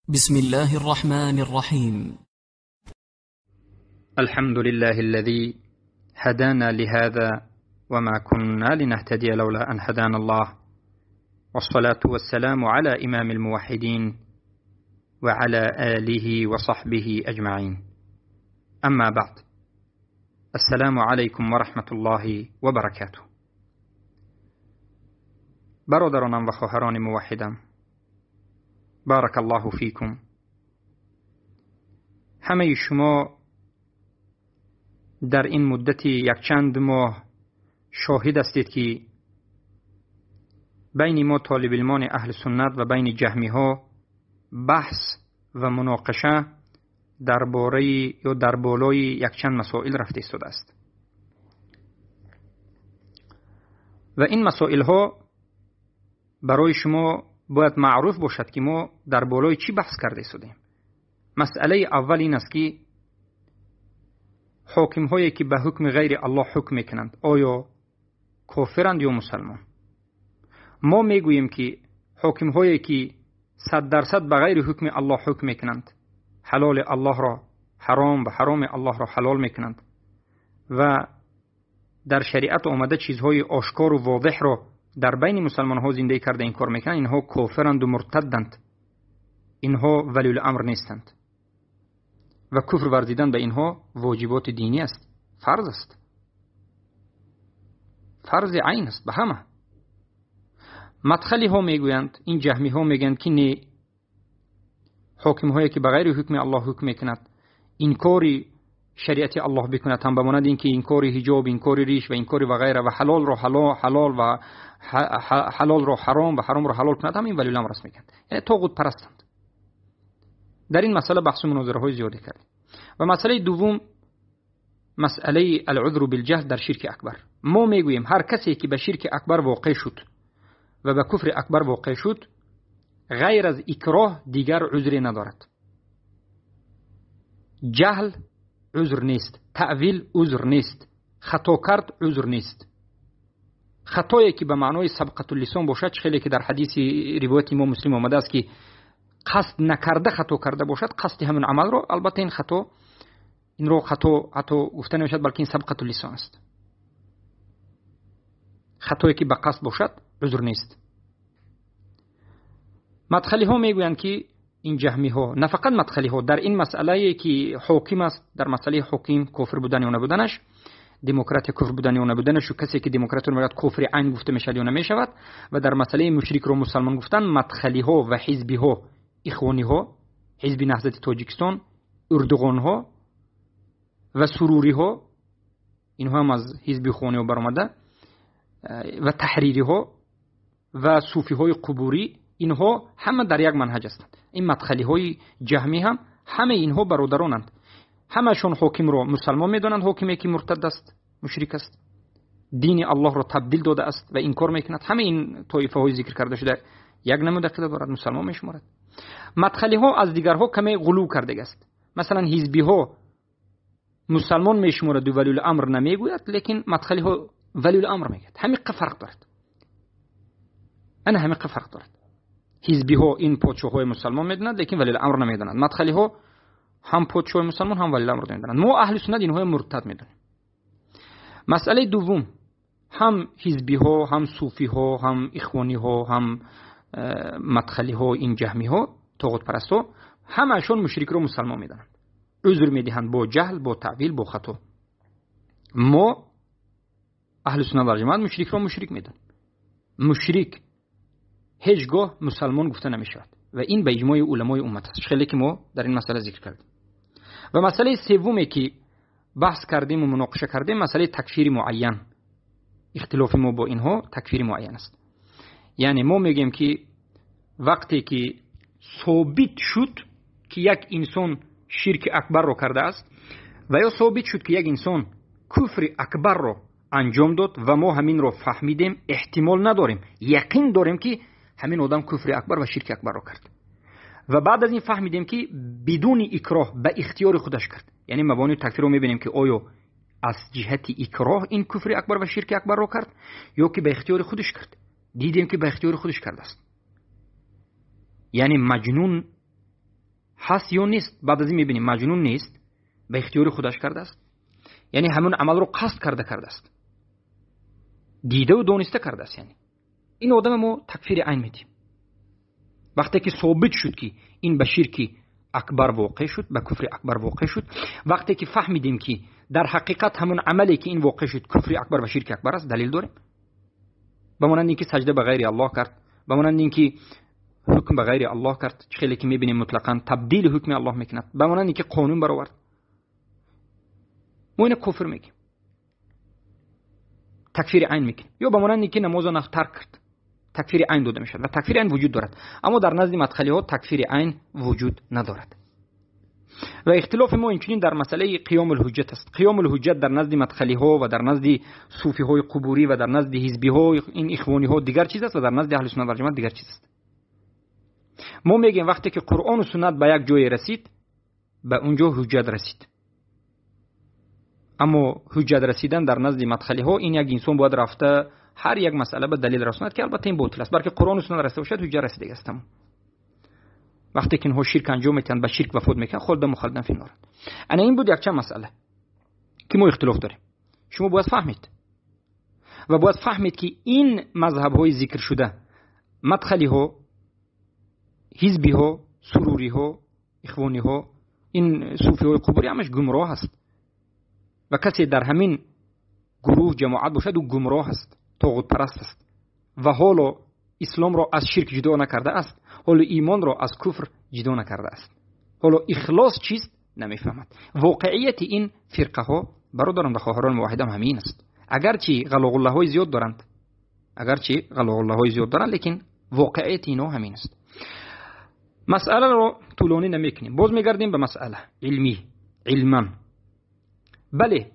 بسم الله الرحمن الرحيم. الحمد لله الذي هدانا لهذا وما كنا لنهتدي لولا أن هدانا الله، والصلاة والسلام على إمام الموحدين وعلى آله وصحبه أجمعين. أما بعد، السلام علیکم و رحمة الله و برکاته. برادرانم و خواهران موحدم، بارک الله فیکم. همه شما در این مدت یک چند ماه شاهد هستید که بین ما طالب علمان اهل سنت و بین جهمی ها بحث و مناقشه درباره یا در بالای یک چند مسائل رفته ایستاده است و این مسائل ها برای شما باید معروف باشد که ما در بالای چی بحث کرده ایستادیم. مسئله اول این است که حاکم هایی که به حکم غیر الله حکم میکنند آیا کافرند یا مسلمان؟ ما میگوییم که حاکم هایی که 100% به غیر حکم الله حکم میکنند، حلال الله را حرام و حرام الله را حلال میکنند و در شریعت آمده چیزهای آشکار و واضح را در بین مسلمان ها زنده کرده این کار میکنند، اینها کافرند و مرتدند، اینها ولی الامر نیستند و کفر ورزیدن به اینها واجبات دینی است، فرض است، فرض عین است به همه. مدخلی ها میگویند، این جهمی ها میگویند که نه، حاکم هایی که به غیر حکم الله حکم میکند، انکار شریعت الله بکند، هم بماند اینکه انکار حجاب، انکار ریش و انکار و غیره و حلال را حلال و حلال را حرام و حرام را حلال کند، هم این ولی الامر است میگند، یعنی طاغوت پرستند. در این مسئله بحث و مناظره های زیادی کردیم. و مسئله دوم، مسئله العذر بالجهل در شرک اکبر. ما میگوییم هر کسی که به شرک اکبر واقع شد و به کفر اکبر واقع شد، غیر از اکراه دیگر عذری ندارد. جهل عذر نیست، تأویل عذر نیست، خطا کرد عذر نیست. خطایی که به معنای سبقت اللسان باشد، خیلی که در حدیث روایت امام مسلم آمده است که قصد نکرده خطا کرده باشد، قصد همون عمل رو، البته این خطا، این رو خطا حتی گفته نمیشد، بلکه این سبقت اللسان است. خطایی که به قصد باشد عذر نیست. مدخلی ها میگویند که این جهمی ها، نه فقط مدخلی ها، در این مسئله که حاکم است، در مسئله حاکم کافر بودن یا نبودنش، دموکرات کفر بودن یا نبودنش، و کسی که دموکرات رو میگه کفر عین گفته میشود یا نمیشود، و در مسئله مشرک رو مسلمان گفتن، مدخلی ها و حزبی ها، اخوانی ها، حزب نهضت تاجیکستان، اردوغان ها و سروری ها، اینها هم از حزب اخوانی ها برآمده، و تحریری ها و صوفی های قبوری، اینها همه در یک منهج هستند. این مدخلی های جهمی هم همه اینها برادرانند، همشون حاکم رو مسلمان میدانند، حاکمی که مرتد است، مشرک است، دین الله را تبدیل داده است و انکار میکند. همه این طایفه های ذکر کرده شده یک نمود عقیده دارد، مسلمان میشمارد. مدخلی ها از دیگرها کمی غلو کرده است. مثلا حزبی ها مسلمان میشمارد و ولی الامر نمیگوید، لیکن مدخلی ها ولی الامر میگوید. همین فرق دارد، انا همین فرق دارد. حزبی ها این پادشاه های مسلمان میدونند، لیکن ولی الامر نمیدونند. مدخلی ها هم پادشاه مسلمان هم ولی الامر نمیدونند. ما اهل سنت اینها مرتد میدونیم. مسئله دوم، هم حزبی ها، هم صوفی ها، هم اخوانی ها، هم مدخلی ها، این جهمی ها، طاغوت پرست ها، همشون مشرک رو مسلمان میدونند، عذر میدهند با جهل، با تعویل، با خطا. ما اهل سنت و جماعت مشرک رو مشرک میدونیم. مشرک هیچگاه مسلمان گفته نمیشود و این به اجماع علمای امت است، خیلی که ما در این مسئله ذکر کردیم. و مسئله سومی که بحث کردیم و مناقشه کردیم، مسئله تکفیر معین. اختلاف ما با اینها تکفیر معین است. یعنی ما میگیم که وقتی که ثابت شد که یک انسان شرک اکبر رو کرده است و یا ثابت شد که یک انسان کفر اکبر رو انجام داد و ما همین رو فهمیدیم، احتمال نداریم، یقین داریم که همین آدم کفر اکبر و شرک اکبر رو کرد و بعد از این فهمیدیم که بدون اکراه به اختیار خودش کرد. یعنی مبانی تکفیر رو میبینیم که آیا از جهت اکراه این کفر اکبر و شرک اکبر رو کرد یا که به اختیار خودش کرد. دیدیم که به اختیار خودش کرده است. یعنی مجنون ҳаст ё нест. Баъд аз ин мебинем маҷнун нест, ба ихтиёри худаш кардааст, яъне ҳамон амалро қасд карда кардааст, дидаву дониста кардааст. Яъне ин одама мо такфири айн медиҳем. Вақте ки собит шуд, ки ин ба ширки акбар воқеъ шуд, ба куфри акбар воқеъ шуд, вақте ки фаҳмидем, ки дар ҳақиқат ҳамон амале, ки ин воқеъ шуд, куфри акбар ва ширки акбар аст, далел дорем, ба монанди ин ки саҷда ба ғайри Аллоҳ кард, ба монанди ин ки ҳукм ба ғайри Аллоҳ кард, чӣ хеле ки мебинем, мутлақан табдили ҳукми Аллоҳ мекунад, ба монанди ин ки қонун баровард, мо ина куфр мегӯем, такфири айн мекунем. Ё ба монанди ин ки намоза тарк кард, такфири айн дода мешавад ва такфири айн вуҷуд дорад. Аммо дар назди мадхалиҳо такфири айн вуҷуд надорад. Ва ихтилофи мо инчунин дар масъалаи қиёмулҳуҷҷат аст. Қиёмулҳуҷҷат дар назди мадхалиҳо ва дар назди суфиҳои қубурӣ ва дар назди ҳизбиҳо, ин ихвониҳо дигар чиз аст ва дар назди аҳли суннат валҷамоат дигар чиз аст. Мо мегӯем, вақте ки Қуръону суннат ба як ҷое расид, ба он ҷо ҳуҷҷат расид. Аммо ҳуҷҷат расидан дар назди мадхалиҳо ин як инсон бояд рафта ҳар як масъала ба далел расонад, ки албатта ин ботил аст, балки Қуръону суннат расида бошад, ҳуҷҷат расидаги аст. Тамом. Вақте ки инҳо ширк анҷом метиҳанд, ба ширк вафот мекунанд, холидан мухалладан фи нор. Ана ин буд якчанд масъала, ки мо ихтилоф дорем. Шумо бояд фаҳмед ва бояд фаҳмед, ки ин мазҳабҳои зикршуда, мадхалиҳо, ҳизбиҳо, суруриҳо, ихвониҳо, ин суфиҳои қубурӣ, ҳамаш гумроҳ аст ва касе дар ҳамин гурӯҳ, ҷамоат бошад, ӯ гумроҳ аст, тоғутпараст аст ва ҳоло исломро аз ширк ҷудо накардааст, ҳоло имонро аз куфр ҷудо накардааст, ҳоло ихлос чист намефаҳмад. Воқеияти ин фирқаҳо, бародарон ва хоҳарон муваҳҳидам, ҳамин аст. Агарчи ғалоғуллаҳои зиёд доранд, агарчи ғалоғуллаҳои зиёд доранд, лекин воқеияти инҳо ҳамин аст. Масъаларо тӯлонӣ намекунем, боз мегардем ба масъала илмӣ, илман. Бале,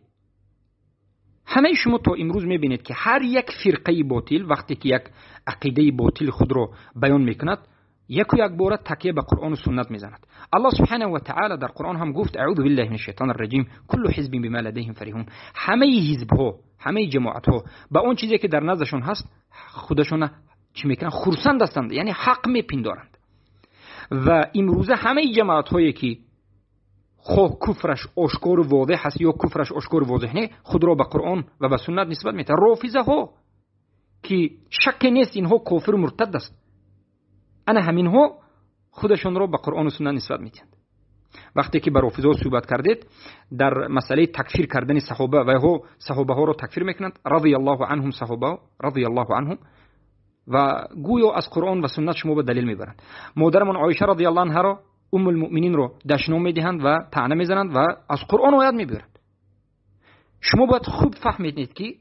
ҳамаи шумо то имрӯз мебинед, ки ҳар як фирқаи ботил вақте ки як ақидаи ботили худро баён мекунад, яку якбора такя ба Қуръону суннат мезанад. Аллоҳ субҳанаҳу ва таъала дар Қуръон ҳам гуфт: аъузу биллаҳи мин шайтони раҷим, куллу ҳизбин бима ладайҳим фариҳун. Ҳамаи ҳизбҳо, ҳамаи ҷамоатҳо ба он чизе, ки дар наздашон ҳаст, худашона чӣ мекунанд? Хурсанд ҳастанд, яъне ҳақ мепиндоранд. Ва имрӯза ҳамаи ҷамоатҳое, ки хоҳ куфраш ошкору возеҳ аст ё куфраш ошкору возеҳ не, худро ба Қуръон ва ба суннат нисбат метиҳанд. Рофизаҳо, ки шакке нест, инҳо кофиру муртад аст, ана ҳаминҳо худашонро ба Қуръону суннат нисбат метиҳанд. Вақте ки ба рофизаҳо суҳбат кардед дар масъалаи такфир кардани саҳоба, вайҳо саҳобаҳоро такфир мекунанд, радиаллоҳу анҳум, саҳоба радиаллоҳу анҳум, ва гӯё аз Қуръон ва суннат шумо ба далел мебаранд. Модарамон Оиша радиаллоҳу анҳаро, уммулмуъмининро дашном медиҳанд ва таъна мезананд ва аз Қуръон оят мебиёранд. Шумо бояд хуб фаҳмидед, ки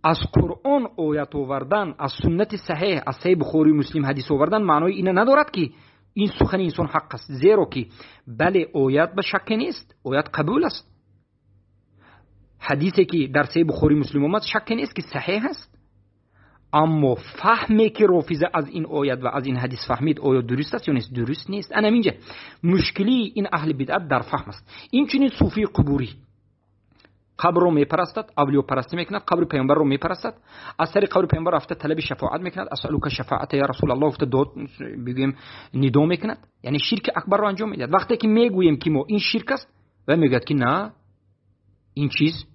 аз Қуръон оят овардан, аз суннати саҳеҳ, аз Саҳеҳи Бухорию Муслим ҳадис овардан маънои ина надорад, ки ин сухани инсон ҳақ аст. Зеро ки бале, оят ба шакке нест, оят қабул аст, ҳадисе, ки дар Саҳеҳи Бухорию Муслим омад, шакке нест, ки саҳеҳ аст. Аммо фаҳме, ки рофиза аз ин оят ва аз ин ҳадис фаҳмид, оё дуруст аст ё нест? Дуруст нест. Ана ҳаминҷа мушкилии ин аҳли бидъат дар фаҳм аст. Инчунин суфии қубурӣ қабрро мепарастад, авлиёпарастӣ мекунад, қабри паёмбарро мепарастад, аз сари қабри паёмбар рафта талаби шафоат мекунад, асалука шафоата я Расулаллоҳ гуфта дод бигӯем нидо мекунад, яъне ширки акбарро анҷом медиҳад. Вақте ки мегӯем, ки мо ин ширк аст, ва мегӯяд, ки на, ин чиз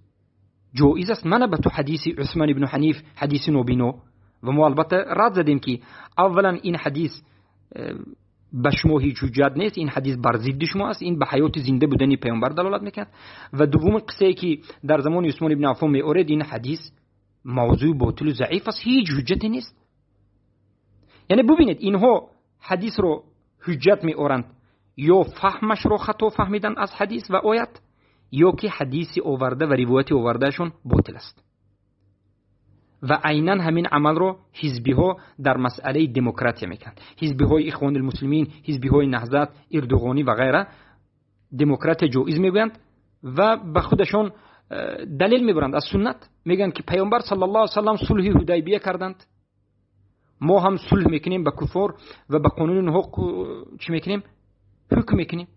ҷоиз аст, мана ба ту ҳадиси Усман ибну Ҳаниф, ҳадиси нобино. Ва мо албатта рад задем, ки аввалан ин ҳадис ба шумо ҳеҷ ҳуҷҷат нест, ин ҳадис бар зидди шумо аст, ин ба ҳаёти зинда будани паёмбар далолат мекунад. Ва дуввуми қиссае, ки дар замони Усмон ибни Аффон меоред, ин ҳадис мавзӯи ботилу заиф аст, ҳеҷ ҳуҷҷате нест. Яъне бубинед, инҳо ҳадисро ҳуҷҷат меоранд, ё фаҳмашро хато фаҳмидан аз ҳадис ва оят, ё ки ҳадиси оварда ва ривояти овардаашон ботил аст. Ва айнан ҳамин амалро ҳизбиҳо дар масъалаи демократия мекунанд. Ҳизбиҳои Ихвонилмуслимин, ҳизбиҳои Наҳзат, Ирдуғонӣ ва ғайра демократия ҷоиз мегӯянд ва ба худашон далел мебаранд аз суннат. Мегӯянд, ки паёмбар саллаллоҳу алайҳи васаллам сулҳи Ҳудайбия карданд, мо ҳам сулҳ мекунем ба куффор ва ба қонуни онҳо чӣ мекунем? Ҳукм мекунем.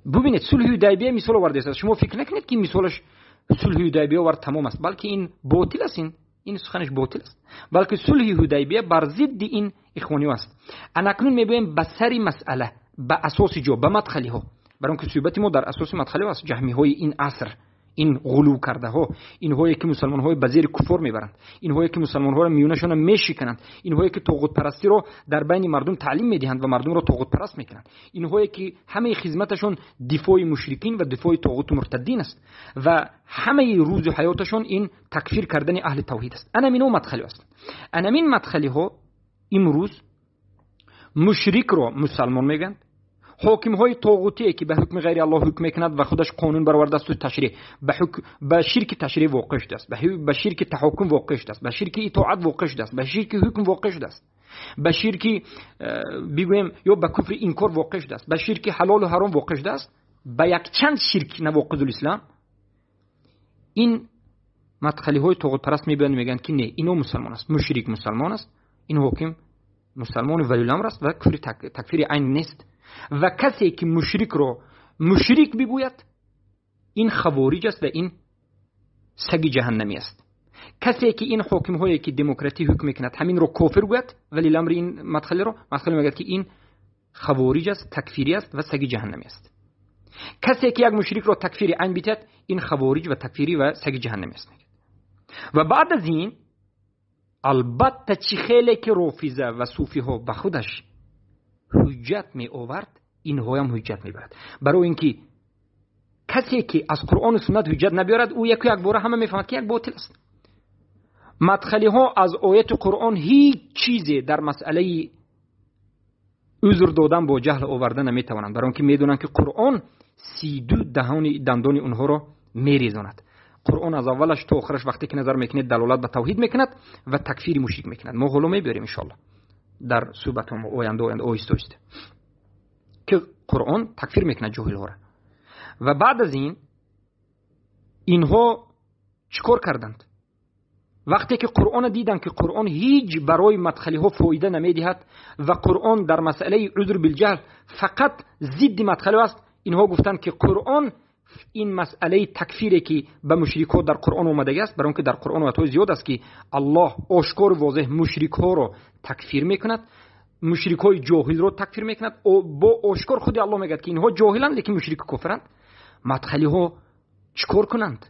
Бубинед, сулҳи Ҳудайбия мисол овардааст. Шумо фикр накунед, ки мисолаш сулҳи Ҳудайбия овард, тамом аст, балки ин ботил аст, ин суханаш ботил аст, балки сулҳи Ҳудайбия бар зидди ин ихвониҳо аст. Анакнун мебиёем ба сари масъала. ба асоси ҷо ба мадхалиҳо, барои он ки суҳбати мо дар асоси мадхалиҳо аст, ҷаҳмиҳои ин аср, ин ғулув кардаҳо, инҳое ки мусалмонҳои ба зери куфор мебаранд, инҳое ки мусалмонҳоро миёнашона мешикананд, инҳое ки тоғутпарастиро дар байни мардум таълим медиҳанд ва мардумро тоғутпараст мекунанд, инҳое ки ҳамаи хизматашон дифои мушрикин ва дифои тоғуту муртаддин аст ва ҳамаи рӯзу ҳаёташон ин такфир кардани аҳли тавҳид аст. Анамино мадхалиҳо ҳастанд. Анамин мадхалиҳо имрӯз мушрикро мусалмон мегӯянд, ҳокимҳои тоғутие ки ба ҳукми ғайри Аллоҳ ҳукм мекунад ва худаш қонун баровардааст ташриъ ба ширки ташриъ воқеъ шудааст, ба ширки таҳокум воқеъ шудааст, ба ширки итоат воқеъ шудааст, ба ширки ҳукм воқеъ шудааст, ба ширки бигӯем ё ба куфри инкор воқеъ шудааст, ба ширки ҳалолу ҳаром воқеъ шудааст, ба якчанд ширк навоқизул ислом. Ин мадхалиҳои тоғутпараст мебиёянд, мегӯянд ки не, ино мусалмон аст, мушрик мусалмон аст, ин ҳоким мусалмони валиуламр аст ва куфри такфири айн нест. Ва касе ки мушрикро мушрик бигӯяд, ин хавориҷ аст ва ин саги ҷаҳаннамӣ аст. Касе ки ин ҳокимҳое ки демократӣ ҳукм мекунад, ҳаминро кофир гӯяд, валиламри ин мадхалиро мадхали мегӯяд ки ин хавориҷ аст, такфирӣ аст ва саги ҷаҳаннамӣ аст. Касе ки як мушрикро такфири айн бидиҳад, ин хавориҷ ва такфирӣ ва саги ҷаҳаннамӣ аст. Ва баъд аз ин албатта чӣ хеле ки рофиза ва суфиҳо ба худаш ҳуҷҷат меовард, инҳоям ҳуҷҷат мебарад. Барои ин ки касе ки аз Қуръону суннат ҳуҷҷат набиёрад, ӯ яку якбора ҳама мефаҳмад ки як ботил аст. Мадхалиҳо аз ояти Қуръон ҳеҷ чизе дар масъалаи узр додан бо ҷаҳл оварда наметавонанд, барои он ки медонанд ки Қуръон 32 даҳони дандони онҳоро мерезонад. Қуръон аз аввалаш то охираш вақте ки назар мекунед, далолат ба тавҳид мекунад ва такфири мушрик мекунад. Мо ҳоло мебиёрем иншоалло дар суҳбатҳо оянда оҳиста оҳиста ки Қуръон такфир мекунад ҷоҳилҳоро. Ва баъд аз ин инҳо чӣ кор карданд? Вақте ки Қуръонро диданд ки Қуръон ҳеҷ барои мадхалиҳо фоида намедиҳад ва Қуръон дар масъалаи узр билҷаҳл фақат зидди мадхалиҳо аст, инҳо гуфтанд ки Қуръон ин масъалаи такфире ки ба мушрикҳо дар Қуръон омадагӣ аст, барои он ки дар Қуръон оятҳои зиёд аст ки Аллоҳ ошкору возеҳ мушрикҳоро такфир мекунад, мушрикҳои ҷоҳилро такфир мекунад, бо ошкор худи Аллоҳ мегӯяд ки инҳо ҷоҳиланд, лекин мушрику кофиранд. Мадхалиҳо чӣ кор кунанд?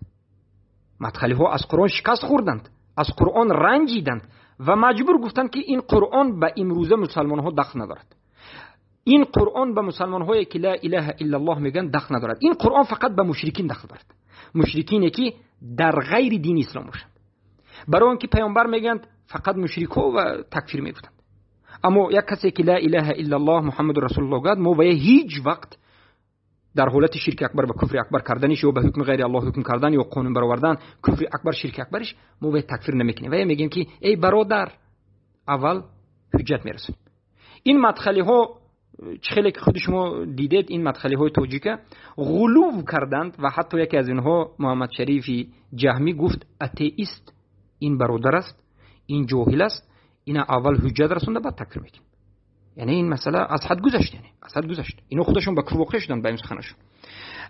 Мадхалиҳо аз Қуръон шикаст хӯрданд, аз Қуръон ранҷиданд ва маҷбур гуфтанд ки ин Қуръон ба имрӯза мусалмонҳо дахл надорад, ин Қуръон ба мусалмонҳое ки ла илаҳа иллаллоҳ мегӯянд дахл надорад, ин Қуръон фақат ба мушрикин дахл дорад, мушрикине ки дар ғайри дини ислом бошанд. Барои он ки паёмбар мегӯянд фақат мушрикҳо ва такфир мегуфтанд, аммо як касе ки ла илаҳа иллаллоҳ Муҳаммаду расулуллоҳ гӯяд, мо вая ҳеҷ вақт дар ҳолати ширки акбар ва куфри акбар карданиш ё ба ҳукми ғайри Аллоҳ ҳукм кардан ё қонун баровардан, куфри акбар, ширки акбариш, мо вая такфир намекунем. Вая мегӯем ки эй бародар, аввал ҳуҷҷат мерасонем. Ин мадхалиҳо чӣ хеле ки худи шумо дидед, ин мадхалиҳои тоҷика ғулув карданд ва ҳатто яке аз инҳо Муҳаммад Шарифи Ҷаҳмӣ гуфт: атеист ин бародар аст, ин ҷоҳил аст, ина аввал ҳуҷҷат расонда, баъд такфир мекунем. Яъне ин масъала аз ҳад гузашт, яъне аз ҳад гузашт. Ино худашон ба куфр воқеъ шуданд ба ин суханашон.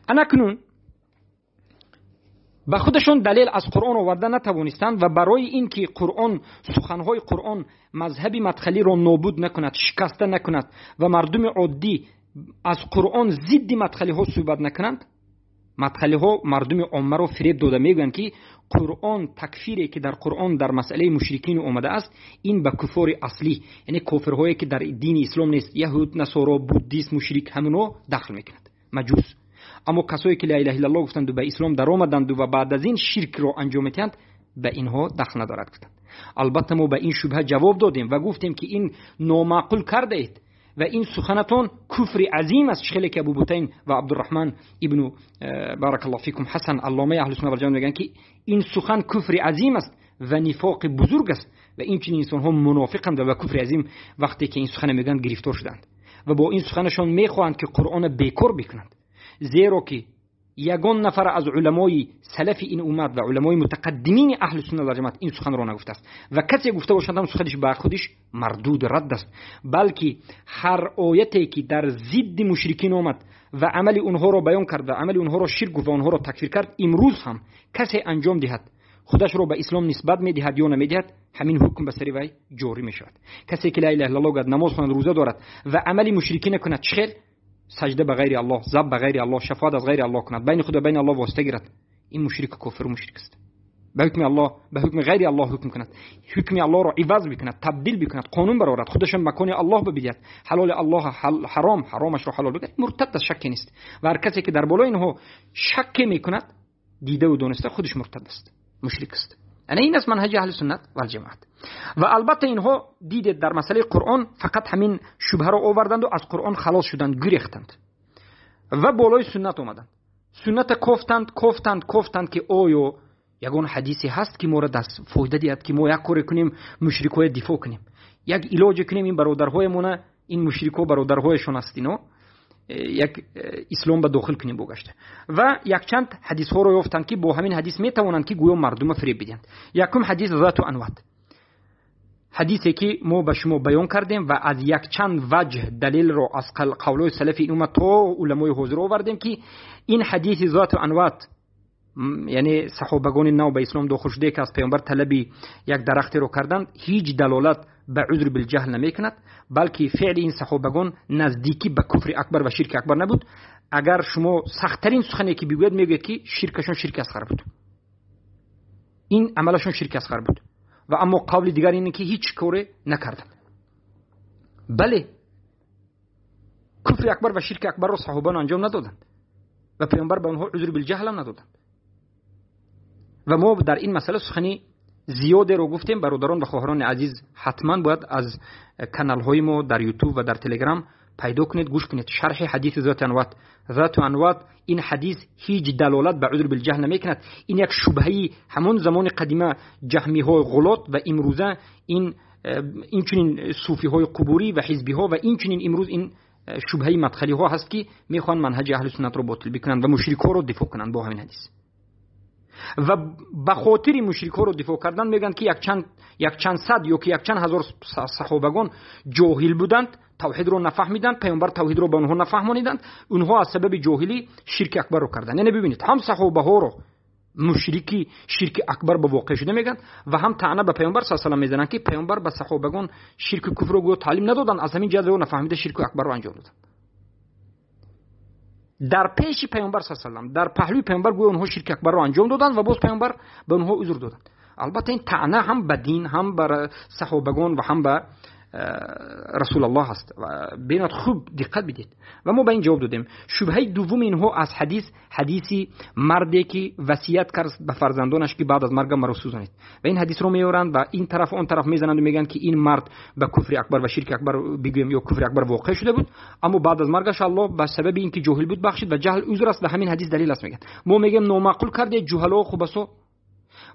Анакнун ба худашон далел аз Қуръон оварда натавонистанд ва барои ин ки Қуръон, суханҳои Қуръон мазҳаби мадхалиро нобуд накунад, шикаста накунад ва мардуми оддӣ аз Қуръон зидди мадхалиҳо суҳбат накунанд, мадхалиҳо мардуми оммаро фиреб дода мегӯянд ки Қуръон, такфире ки дар Қуръон дар масъалаи мушрикин омадааст, ин ба куфори аслӣ, яъне кофирҳое ки дар дини ислом нест, яҳуд, насоро, буддист, мушрик, ҳамино дахл мекунад, маҷус. Аммо касое ки ла илаҳа иллаллоҳ гуфтанду ба ислом даромаданду ва баъд аз ин ширкро анҷом медиҳанд, ба инҳо дахл надорад гуфтанд. Албатта мо ба ин шубҳа ҷавоб додем ва гуфтем ки ин номаъқул кардаед ва ин суханатон куфри азим аст. Хеле ки Абу Бутайн ва Абдурраҳман ибну баракаллоҳу фикум Ҳасан, алломаи аҳли сунна вал ҷамоат, мегӯянд ки ин сухан куфри азим аст ва нифоқи бузург аст ва инчунин инсонҳо мунофиқанд ва ба куфри азим вақте ки ин сухана мегӯянд гирифтор шуданд ва бо ин суханашон мехоҳанд ки Қуръонро бекор бикунанд, зеро ки ягон нафар аз уламои салафи ин уммат ва уламои мутақаддимини аҳли сунна вал ҷамоат ин суханро нагуфтааст ва касе гуфта бошад ҳам суханиш ба худиш мардуд радд аст. Балки ҳар ояте ки дар зидди мушрикин омад ва амали онҳоро баён кард ва амали онҳоро ширк гуфт ва онҳоро такфир кард, имрӯз ҳам касе анҷом диҳад, худашро ба ислом нисбат медиҳад ё намедиҳад, ҳамин ҳукм ба сари вай ҷорӣ мешавад. Касе ки ла илаҳа иллаллоҳ гӯяд, намоз хонад, рӯза дорад ва амали мушрикӣ накунад, чӣ хел саҷда ба ғайри Аллоҳ, заб ба ғайри Аллоҳ, шафоат аз ғайри Аллоҳ кунад, байни худ ва байни Аллоҳ восита гирад, ин мушрик, кофиру мушрик аст. Ба ҳукми Аллоҳ, ба ҳукми ғайри Аллоҳ ҳукм кунад, ҳукми Аллоҳро иваз бикунад, табдил бикунад, қонун барорад, худашон макони Аллоҳ бибидиҳад, ҳалоли Аллоҳ ҳаром, ҳаромашро ҳалол бикунад, муртад аст, шакке нест. Ва ҳар касе ки дар болои инҳо шакке мекунад, дидаву дониста худаш муртад аст, мушрик аст. Ана ин аст манҳаҷи аҳли суннат валҷамоат. Ва албатта инҳо дидед дар масъалаи Қуръон фақат ҳамин шубҳаро оварданду аз Қуръон халос шуданд, гурехтанд ва болои суннат омаданд. Сунната кофтанд, кофтанд, кофтанд, ки оё ягон ҳадисе ҳаст, ки моро даст фоида диҳад, ки мо як коре кунем, мушрикҳоя дифоъ кунем, як илоҷе кунем, ин бародарҳоямона, ин мушрикҳо бародарҳояшон аст, ино як ислом ба дохил кунем богашта. Ва якчанд ҳадисҳоро ёфтанд, ки бо ҳамин ҳадис метавонанд, ки гӯё мардума фиреб бидиҳанд. Якум ҳадис Зату Анват, ҳадисе ки мо ба шумо баён кардем ва аз якчанд ваҷҳ далелро аз қавлҳои салафи ин уммат то уламои ҳозир овардем, ки ин ҳадиси Зату Анват, яъне саҳобагони нав ба ислом дохил шуда, ки аз паёмбар талаби як дарахтеро карданд, ҳеҷ далолат ба узр билҷаҳл намекунад, балки феъли ин саҳобагон наздикӣ ба куфри акбар ва ширки акбар набуд. Агар шумо сахттарин сухане ки бигӯяд, мегӯяд, ки ширкашон ширки асғар буд, ин амалашон ширки асғар буд. Ва аммо қавли дигар ине, ки ҳеҷ коре накарданд. Бале, куфри акбар ва ширки акбарро саҳобаон анҷом надоданд ва паёмбар ба онҳо узр билҷаҳлам надоданд. Ва мо дар ин масъала сухани зиёдеро гуфтем. Бародарон ва хоҳарони азиз, ҳатман бояд аз каналҳои мо дар Ютуб ва дар Телеграм пайдо кунед, гӯш кунед шарҳи ҳадиси Зату Анват. Зату Анват, ин ҳадис ҳеҷ далолат ба узр билҷаҳл намекунад. Ин як шубҳаи ҳамон замони қадима ҷаҳмиҳои ғулот ва имрӯза ин инчунин суфиҳои қубурӣ ва ҳизбиҳо ва инчунин имрӯз ин шубҳаи мадхалиҳо ҳаст, ки мехоҳанд манҳаҷи аҳли суннатро ботил бикунанд ва мушрикҳоро дифоъ кунанд бо ҳамин ҳадис. Ва ба хотири мушрикҳоро дифоъ кардан мегӯянд, ки якчанд сад ё ки якчанд ҳазор саҳобагон ҷоҳил буданд, тавҳидро нафаҳмиданд, паёмбар тавҳидро ба онҳо нафаҳмониданд, онҳо аз сабаби ҷоҳилӣ ширки акбарро карданд. Яъне бибинед, ҳам саҳобаҳоро мушрики ширки акбар ба воқеъ шуда мегӯянд ва ҳам таъна ба паёмбар с салам мезананд, ки паёмбар ба саҳобагон ширки куфрро гӯё таълим надоданд, аз ҳамин ҷиҳат ӯ нафаҳмида ширки акбарро анҷом доданд. Дар пеши паёмбар с салам, дар паҳлӯи паёмбар гӯё онҳо ширки акбарро анҷом доданд ва боз паёмбар ба онҳо узр доданд. Албатта ин таъна ҳам ба дин, ҳам ба саҳобагон ва ҳам ба Расулаллоҳ аст. Бинад, хуб диққат бидед. Ва мо ба ин ҷавоб додем. Шубҳаи дуввуми инҳо аз ҳадис, ҳадиси марде ки васият кард ба фарзандонаш, ки баъд аз маргам маро сӯзонед. Ва ин ҳадисро меоранд ва ин тараф он тараф мезананд, мегӯянд, ки ин мард ба куфри акбар ва ширки акбар бигӯем ё куфри акбар воқеъ шуда буд, аммо баъд аз маргаш Аллоҳ ба сабаби ин ки ҷоҳил буд бахшид ва ҷаҳл узр аст ва ҳамин ҳадис далил аст, мегӯянд. Мо мегӯем, номаъқул кардед, ҷуҳало, хубасо,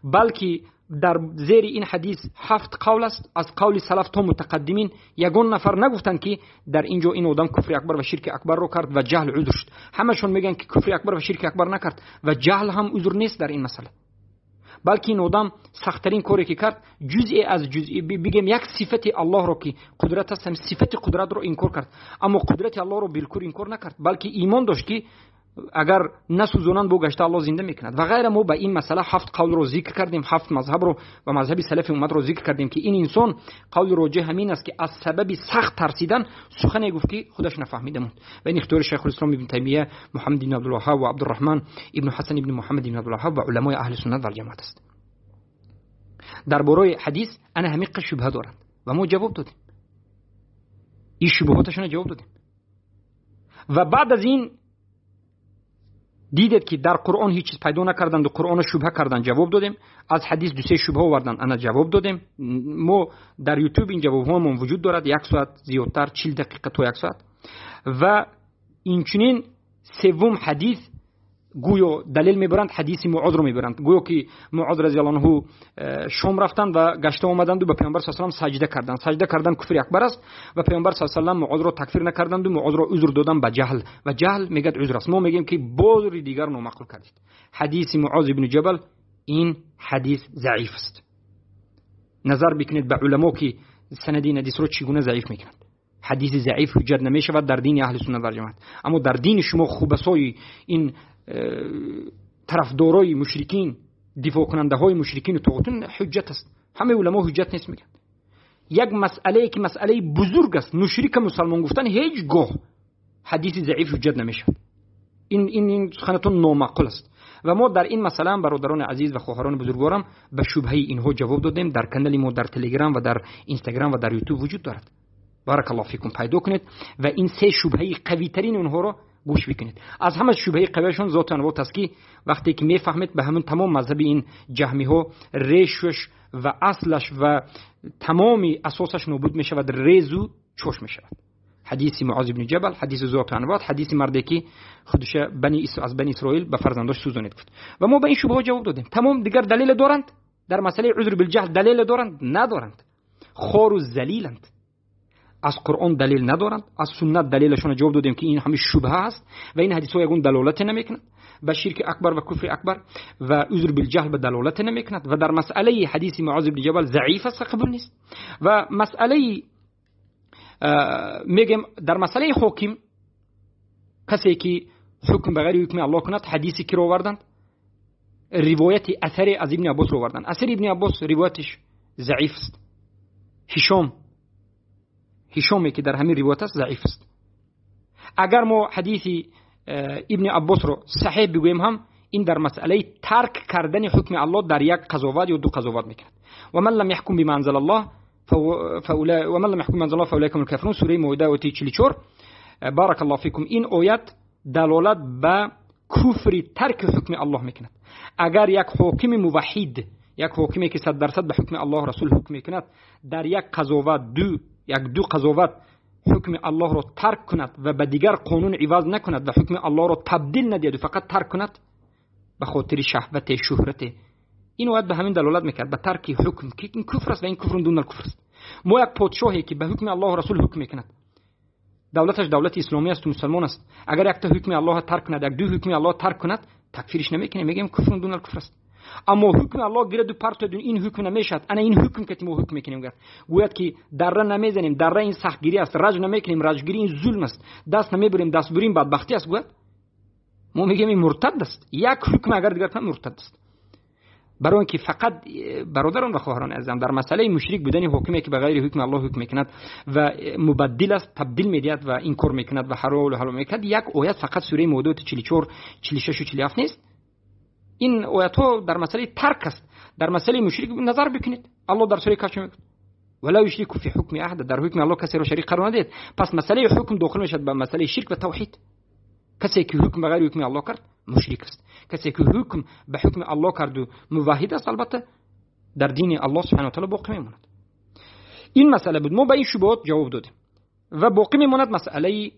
балки дар зери ин ҳадис 7 қавл аст аз қавли салаф то мутақаддимин. Ягон нафар нагуфтанд, ки дар ин ҷо ин одам куфри акбар ва ширки акбарро кард ва ҷаҳл узр шуд. Ҳамашон мегӯянд, ки куфри акбар ва ширки акбар накард ва ҷаҳл ҳам узр нест дар ин масъала, балки ин одам сахттарин коре ки кард, ҷузъе аз ҷузъи, бигем, як сифати Аллоҳро, ки қудрат аст, ҳам сифати қудратро инкор кард, аммо қудрати Аллоҳро билкул инкор накард, балки имон дошт, ки агар насӯзонанд, бо гашта Аллоҳ зинда мекунад ва ғайра. Мо ба ин масъала 7 қавлро зикр кардем, 7 мазҳабро ва мазҳаби салафи умматро зикр кардем, ки ин инсон қавли роҷеҳ ҳамин аст, ки аз сабаби сахт тарсидан сухане гуфт, ки худаш нафаҳмида монд. Ва ин ихтиёри Шайхулислом Ибн Таймия, Муҳаммад ибн Абдулваҳҳаб ва Абдурраҳман ибн Ҳасан ибн Муҳаммад ибн Абдулваҳҳаб ва уламои аҳли суннат валҷамоат аст. Дар бораи ҳадис ана ҳамин шубҳа доранд ва мо ҷавоб додем, ин шубҳоташона ҷавоб додем. Ва баъд аз ин дидед, ки дар Қуръон ҳеҷ чиз пайдо накарданду Қуръонро шубҳа кардан, ҷавоб додем. Аз ҳадис ду-се шубҳа овардан, ана ҷавоб додем. Мо дар Ютуб ин ҷавобҳоамон вуҷуд дорад, як соат зиёдтар, 40 дақиқа то як соат. Ва инчунин севум ҳадис гӯё далел мебаранд, ҳадиси Муозро мебаранд, гӯё ки Муоз разияллоҳу анҳу Шом рафтанд ва гашта омаданду ба паёмбар с салам саҷда карданд. Саҷда кардан куфри акбар аст ва паёмбар с салам Муозро такфир накарданду Муозро узр доданд ба ҷаҳл, ва ҷаҳл мегӯяд узр аст. Мо мегӯем, ки бори дигар номаъқул кардед. Ҳадиси Муоз ибни Ҷабал, ин ҳадис заиф аст. Назар бикунед ба уламо, ки санади ин ҳадисро чӣ гуна заиф мекунанд. Ҳадиси заиф ҳуҷҷат намешавад дар дини аҳли суннат валҷамоат, аммо дар дини шумо хубасои ин тарафдорои мушрикин, дифоъкунандаҳои мушрикину тоғутун ҳуҷҷат аст. Ҳамаи уламо ҳуҷҷат нест мегӯянд. Як масъалае, ки масъалаи бузург аст, мушрика мусалмон гуфтан ҳеҷ гоҳ ҳадиси заиф ҳуҷҷат намешавад. Ин суханатон номаъқул аст. Ва мо дар ин масъала ҳам, бародарони азиз ва хоҳарони бузургворам, ба шубҳаи инҳо ҷавоб додем. Дар канали мо дар Телеграм ва дар Инстаграм ва дар Ютуб вуҷуд дорад. Баракаллоҳу фикум, пайдо кунед ва ин се шубҳаи қавитарини онҳоро гӯш бикунед. Аз ҳама шубҳаи қавиашон зотан вот аст, ки вақте ки мефаҳмед, ба ҳамин тамом мазҳаби ин ҷаҳмиҳо решаш ва аслаш ва тамоми асосаш нобуд мешавад, резу чош мешавад. Ҳадиси Муоз ибни Ҷабал, ҳадиси зоту анвот, ҳадиси марде ки худша аз бани Исроил ба фарзандош сӯзонид гуфт. Ва мо ба ин шубҳаҳо ҷавоб додем. Тамом, дигар далеле доранд? Дар масъалаи узр билҷаҳл далеле доранд? Надоранд. Хору залиланд. Аз Қуръон далел надоранд, аз суннат далелашонро ҷавоб додем, ки ин ҳама шубҳа аст ва ин ҳадисҳо ягон далолате намекунад ба ширки акбар ва куфри акбар ва узр билҷаҳл ба далолате намекунад. Ва дар масъалаи ҳадиси Муоз ибни Ҷабал заиф аст, қабул нест. Ва масъалаи мегем, дар масъалаи ҳоким, касе ки ҳукм ба ғайри ҳукми Аллоҳ кунад, ҳадиси киро оварданд? Ривояти асаре аз Ибни Аббосро оварданд. Асари Ибни Аббос ривоятиш заиф аст. Ҳишоме ки дар ҳамин ривоят аст, заиф аст. Агар мо ҳадиси Ибни Аббосро саҳеҳ бигӯем ҳам, ин дар масъалаи тарк кардани ҳукми Аллоҳ дар як қазоват ё ду қазоват мекунад. Ва ман лам яҳкум бима анзала Аллоҳ ومن لم يحكم بما انزل الله فاولئك هم الكافرون. سوره مائده ояти 44. بارك الله فيكم. این оят далолат ба куфри тарки ҳукми Аллоҳ мекунад. Агар як ҳокими муваҳид, як ҳокиме ки 100% ба ҳукми Аллоҳ расул ҳукм мекунад, дар як қазоват, ду қазоват ҳукми Аллоҳро тарк кунад ва ба дигар қонун иваз накунад ва ҳукми Аллоҳро табдил надиҳад, фақат тарк кунад ба хотири шаҳват, шуҳрат, ин оят ба ҳамин далолат мекард, ба тарки ҳукм, ки ин куфр аст ва ин куфрун дунал куфр аст. Мо як подшоҳе ки ба ҳукми Аллоҳ расул ҳукм мекунад, давлаташ давлати исломӣ аст, мусулмон аст, агар якта ҳукми Аллоҳро тарк кунад, як ду ҳукми Аллоҳ тарк кунад, такфириш намекунем, мегӯем куфрун дунал куфр аст. Аммо ҳукми Аллоҳ гирад партояд, ин ҳукм намешавад, ана ин ҳукм ки мо ҳукм мекунем, гӯяд ки дарра намезанем, дарра ин сахтгирӣ аст, раҷ намекунем, раҷгирӣ ин зулм аст, даст намебурем, дастбурӣ бадбахтӣ аст, гӯяд, мо мегӯем ин муртад аст. Як ҳукм агар дигар кунад, муртад аст. Барои он ки фақат, бародарон ва хоҳарони азизам, дар масъалаи мушрик будани ҳокиме ки ба ғайри ҳукми Аллоҳ ҳукм мекунад ва мубаддил аст, табдил медиҳад ва инкор мекунад ва ҳалолу ҳаром мекунад, як оят фақат сураи Моида 44, 46 ва 47 нест. Ин оятҳо дар масъалаи тарк аст. Дар масъалаи мушрик назар бикунед. Аллоҳ дар сураи Каҳф мегӯяд: вала юшрику фи ҳукми аҳад, дар ҳукми Аллоҳ касеро шарик қарор надиҳед. Пас масъалаи ҳукм дохил мешавад ба масъалаи ширк ва тавҳид. Касе ки ҳукм ба ғайри ҳукми Аллоҳ кард, мушрик аст. Касе ки ҳукм ба ҳукми Аллоҳ кард ва муваҳид аст, албатта дар дини Аллоҳ субҳонаҳу ва таъоло боқӣ мемонад. Ин масъала буд. Мо ба ин шубҳот ҷавоб додем ва боқӣ мемонад масъалаи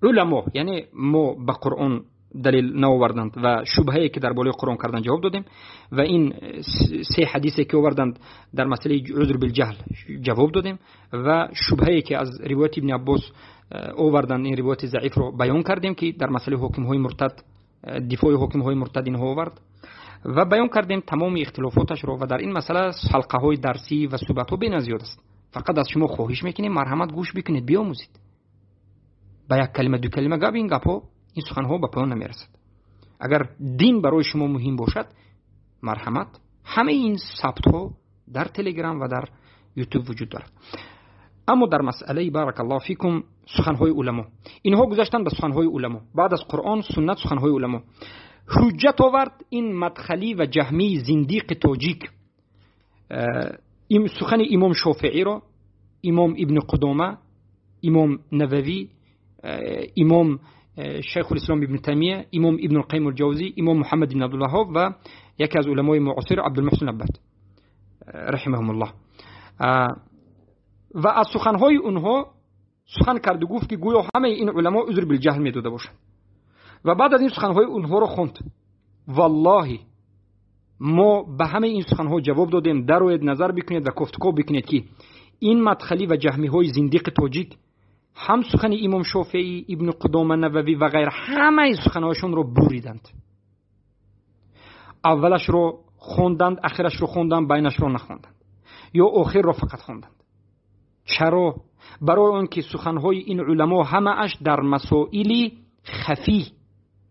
уламо, яъне мо ба Қуръон далел наоварданд ва шубҳае ки дар болои Қуръон кардан ҷавоб додем ва ин се ҳадисе ки оварданд дар масъалаи узр билҷаҳл ҷавоб додем ва шубҳае ки аз ривояти Ибни Аббос оварданд, ин ривояти заифро баён кардем, ки дар масъалаи ҳокимҳои муртад, дифои ҳокимҳои муртад инҳо овард ва баён кардем тамоми ихтилофоташро. Ва дар ин масъала ҳалқаҳои дарсӣ ва суҳбатҳо беназиёд аст. Фақат аз шумо хоҳиш мекунем, марҳамат гӯш бикунед, биомӯзед. Ба як калима, ду калима гап ин гапҳо, ин суханҳо ба поён намерасад. Агар дин барои шумо муҳим бошад, марҳамат, ҳамаи ин сабтҳо дар Телеграм ва дар Ютуб вуҷуд дорад. Аммо дар масъалаи баракаллоҳу фикум суханҳои уламо, инҳо гузаштанд ба суханҳои уламо. Баъд аз Қуръон, суннат, суханҳои уламо. Ҳуҷҷат овард ин мадхалӣ ва ҷаҳмии зиндиқи тоҷик, сухани имом Шофеиро, имом Ибни Қудома, имом Нававӣ, имом Шайхулислом Ибни Таймия, имом Ибни Қайим ал-Ҷавзӣ, имом Муҳаммад ибн Абдулваҳҳоб ва яке аз уламои муосир Абдулмуҳсин Аббад раҳимаҳумуллоҳ. Ва аз суханҳои онҳо сухан кард ва гуфт ки гӯё ҳамаи ин уламо узр билҷаҳл медода бошанд. Ва баъд аз ин суханҳои онҳоро хонд. Валлоҳи мо ба ҳамаи ин суханҳо ҷавоб додем. Дароед, назар бикунед ва кофтукоб бикунед ки ин мадхалӣ ва ҷаҳмиҳои зиндиқи тоҷик ҳам сухани имом Шофеӣ, Ибни Қудома, Нававӣ ва ғайра ҳамаи суханҳояшонро буриданд. Аввалашро хонданд, ахирашро хонданд, байнашро нахонданд ё охирро фақат хонданд. Чаро? Барои он ки суханҳои ин уламо ҳамааш дар масоили хафӣ